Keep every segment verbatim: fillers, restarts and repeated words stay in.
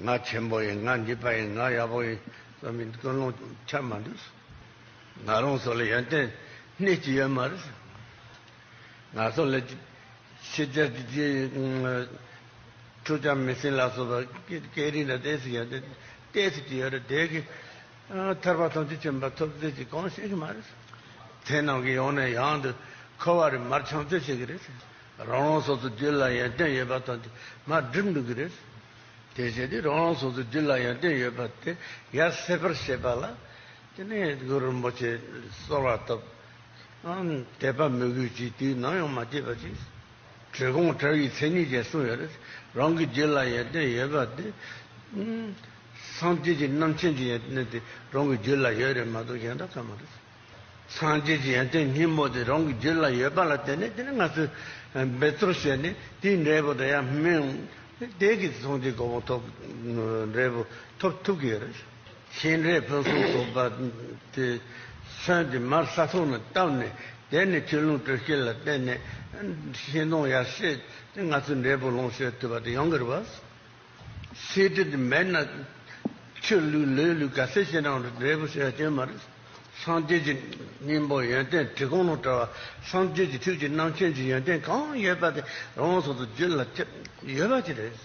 ང་ཆེན་པོ་ཡིན། ང་འདི་པ་ཡིན། ང་ཡག་པོ་ཡིན་བསམ་པའི་ཀུན་སློང་ཆགས་མ་འདུག་ང་རང་ཚོ་ལ་ཡོན་ཏན་སྣེ་གཅིག་ཡོད་མ་རེད། ང་ཚོ་ལ་ཕྱི་རྒྱལ་གྱི་ཕྲུ་གུ་མི་སེར་ལ་སོགས་པ་སྐད་རིགས་ལ་ཏོག་ཙམ་ཡོད་དེ། ཏོག་ཙམ་ཅིག་ཡོད་རེད། དེ་གི་ཐར་པ་ཐམས་ཅད་མཁྱེན་པ་ཐོབ་ཚད་ཅིག་གང་ཤེས་ཀྱི་མ་རེད། དེ་རྣམས་ཀྱི་ཡང་ནས་ཡང་དུ་འཁོར་བ་རེ་མར་མཆོང་རྩོད་བྱེད་ཀྱི་རེད། རང་རང་སོ་སོ་རྒྱུད་ལ་ཡོན་ཏན་ཡོད་པ་དང་དེ་མར་སྒྲིབ་འགྲོ་གི་རེད། དེ་བྱས་ཏེ་རང་རང་སོ་སོ་རྒྱུད་ལ་ཡོན་ཏན་ཡོད་པ་དེ་ཡར་སེལ་བར་བྱེད་པ་ལ། དེ་ནས་གུ་རུ་རིན་པོ་ཆེ་གསོལ་བ་བཏབ། ཨང་། དད་པ་མོས་གུས་ཀྱིས་དུས་ནམ་ཡང་མ་སྐྱེས་པ་ཅིག་གྲོལ་གོང་བྲལ་བའི་མཚན་ཉིད་ཅེས་གསུངས་ཡོད་རེད། རང་གི་རྒྱུད་ལ་ཡོན་ཏན་ཡོད་པ་དེ། ཨང་། སངས་རྒྱས་ཀྱི་རྣམ་མཁྱེན་གྱི་ཡོན་ཏན་དེ་རང་གི་རྒྱུད་ལ་ཡོད་རེད་མ་གཏོགས་གཞན་དག་གང་མ་རེད། སངས་རྒྱས་ཀྱི་ཡོན་ཏན་སྙིང་པོ་དེ་རང་གི་རྒྱུད་ལ་ཡོད་པ་ལ་བརྟེན་ནས། དེ་ནས་ང་ཚོས་འབད་རྩོལ་བྱས་ནས་དེའི་འབྲས་བུ་དེ་ཡང་སྨིན། དེ་གིས་སངས་རྒྱས་གོ་འཕང་ཐོབ། འབྲས་བུ་ཐོབ་ཐུབ་ཀྱི་ཡོད་རེད། ཤིང་འབྲས་ཕུན་སུམ་ཚོགས་པ་དེ་སོན་དེ་མར་ས་ཐོག་ནས་བཏབ་ནས། དེ་ནས་ཆུ་ཀླུང་དྲོད་སྐྱེད་ལ་བརྟེན་ནས་ཤིང་སྡོང་ཡར་སྐྱེས་ཏེ་ང་ཚོས་འབྲས་བུ་ལོངས་སྤྱོད་ཐུབ་པ་དེ་ཡོང་གི་རེད་བ། སེམས་ཁྲལ་དེ་མེད་ན། ཆུ་བླུགས་ལུད་བླུགས་ག་ཚད་བྱས་ན་འབྲས་བུ་ཞིག་སྐྱེ་མ་རེད། སངས་རྒྱས་ཀྱི་སྙིང་པོ་ཡོན་ཏན་བྲིས་གོང་ནང་བྲལ་བ། སངས་རྒྱས་ཀྱི་ཐུགས་ཀྱི་རྣམ་མཁྱེན་གྱི་ཡོན་ཏན་གང་ཡོད་པ་དེ་རང་སོ་སོ་རྒྱུད་ལ་ཡོད་པ་ཅིག་རེད།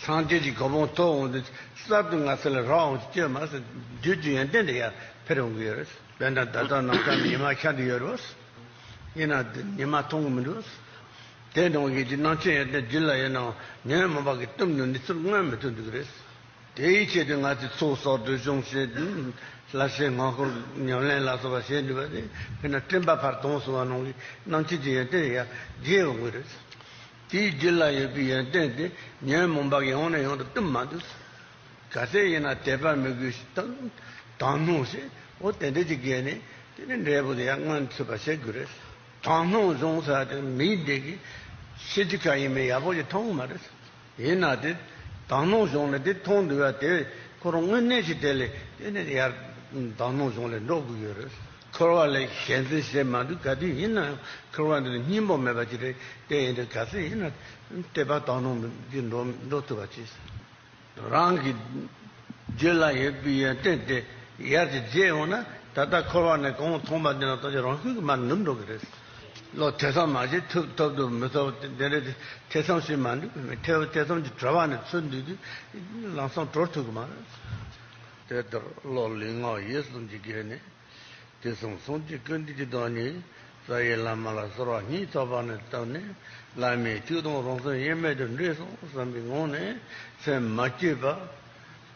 སངས་རྒྱས་ཀྱི་གོ་འཕང་ཐོབ་འོང་དུས་གསར་དུ་ང་ཚོ་ལ་རག་འོང་སྐྱེ་མ་སོང་། རྒྱུད་ཀྱི་ཡོན་ཏན་དེ་ཡར་འཕེལ་འོང་གི་ཡོད་རེད། དཔེར་ན་ད་ལྟ་ནམ་མཁའ་ནས་ཉི་མ་ཤར་གྱི་ཡོད་རེད། ཡིན་ན་དེ་ཉི་མ་མཐོང་གི་མི་འདུག་དེ་འདྲ་བའི་གི་རྣམ་མཁྱེན་ཡོན་ཏན་རྒྱུད་ལ་ཡོད་ནའང་ཉོན་མོངས་པ་གིས་བཏུམས་ནས་ནུས་ཚུལ་མངོན་མི་ཐུབ་འདུག་རེད། དེའི་ཆེད་དུ་ང་ཚོས་ཚོགས་གསོག་སྒྲིབ་སྦྱོང་བྱེད། བསླབ་བྱའི་ངང་ཁུར་ཉམས་ལེན་ལ་སོགས་པ་བྱེད་འདུག་པ་དེ། དཔེར་ན་སྤྲིན་པ་ཕར་ལྡང་སོང་བ་ནང་གི་རྣམ་མཁྱེན་གྱི་ཡོན་ཏན་ཡར་རྒྱས་འོང་གི་རེད། དེའི་རྒྱུད་ལ་ཡོད་པའི་ཡོན་ཏན་དེ་ཉོན་མོངས་པ་གིས་ཡང་ནས་ཡང་དུ་བཏུམས་མ་འདུག་ག་ཚད་ཡིན་ན་དད་པ་མོས་གུས་དང་དག་སྣང་ཞེས། འོ་དེ་འདྲ་ཅིག་བརྒྱབ་ནས་དེ་ནས་འབྲས་བུ་དེ་ཡང་མངོན་ཐུབ་པ་བྱེད་དགོས་རེད། དག་སྣང་སྦྱོང་ཟེར་བ་དེ་མིའི་འདི་གི་ཤེས་རྒྱུ་ག་ཡིན་མིན་ཡག་པོ་ཞིག་མཐོང་གི་མ་རེད། ཡིན་ན་དེ་དག་སྣང་སྦྱོང་ལ་དེ་མཐོང་འདུག་པ་དེ་ཁོ་རང་དངོས་གནས་ཤིག་དེ་ལས་དེ་ནས་ཡར་དག་སྣང་སྦྱོང་ལ་འགྲོ་དགོས་ཡོད་རེད། འཁོར་བ་ལས་གཞན་འཛིན་བྱེད་མ་འདུག་ག་དུས་ཡིན་ན་ཡང་འཁོར་བ་འདི་ལ་སྙིང་པོ་མེད་པ་ཅིག་རེད། དེ་ཡིན་དུས་ག་ཚད་ཡིན་ན་དད་པ་དག་སྣང་གིས་འགྲོ་འགྲོ་ཐུབ་པ་བྱེད། རང་གི་རྒྱུད་ལ་ཡོད་པའི་ཡོན་ཏན་དེ་ཡར་གྱི་རྒྱས་འོང་ན། ད་ལྟ་འཁོར་བ་ནས་གང་མཐོང་པ་འདི་ན་ད་ཅི་རང་ཤུགས་ཀྱིས་མར་ནུབ་འགྲོ་གི་རེད། བློ་ཐེ་ཚོམ་མ་བྱེད། ཐུབ་ཐུབ་འདུག་མི་ཐུབ་དེ་འདྲ་ཐེ་ཚོམ་བྱེད་མ་འདུག་མི་ཐེ་ཐེ་ཚོམ་གྱི་བྲལ་བ་ནས་ཚུར་འདུས་དུས་ལམ་སང་གྲོལ་ཐུབ་ཀྱི་མ་རེད། དེ་ལྟར་བློ་ལུས་ངག་ཡིད་གསུམ་གྱི་སྒོ་ནས། དུས་གསུམ་སངས་རྒྱས་ཀུན་འདུས་ཀྱི་བདག་ཉིད་རྩ་བའི་བླ་མ་ལ་གསོལ་བ་སྙིང་ཐག་པ་ནས་བཏབ་ནས། བླ་མའི་ཐུགས་དང་རང་སེམས་དབྱེར་མེད་དུ་འདྲེས་སོང་བསམ་པའི་ངང་ནས་སེམས་མ་བསྐྱོད་པ་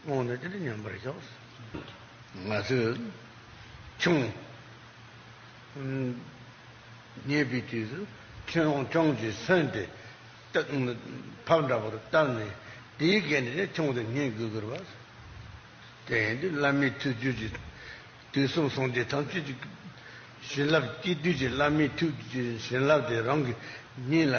ངང་ནས་དེ་ནས་མཉམ་པར་བཞག་ང་ཚོས་ཆང་ཉལ་བའི་དུས་སུ་ཆང་ཆང་གི་སོན་དེ་ཕབ་འདྲ་པོར་བཏབ་ནས། དེའི་སྒོ་ནས་ཆང་དེ་ཉལ་དགོས་ཀྱི་རེད་པ། དེ་ཡིན་དུས་བླ་མའི་ཐུགས་རྒྱུད་ཀྱི། དུས་གསུམ་སངས་རྒྱས་ཐམས་ཅད་ཀྱི་བྱིན་རླབས་སྐྱེ་དུས་ཀྱི་བླ་མའི་ཐུགས་ཀྱི་བྱིན་རླབས་དེ་རང་གི་སྙིང་ལ་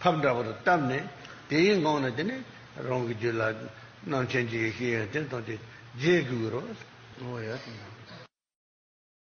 ཕབ་འདྲ་པོར་བཏབ་ནས། དེའི་ངང་ནས་དེ་ནས་རང་གི་རྒྱུད་ལ་རྣམ་མཁྱེན་གྱི་ཡེ་ཤེས་ཡོན་ཏན་ཐམས་ཅད་རྒྱས་དགོས་ཀྱི་རེད། འོ་ཡ།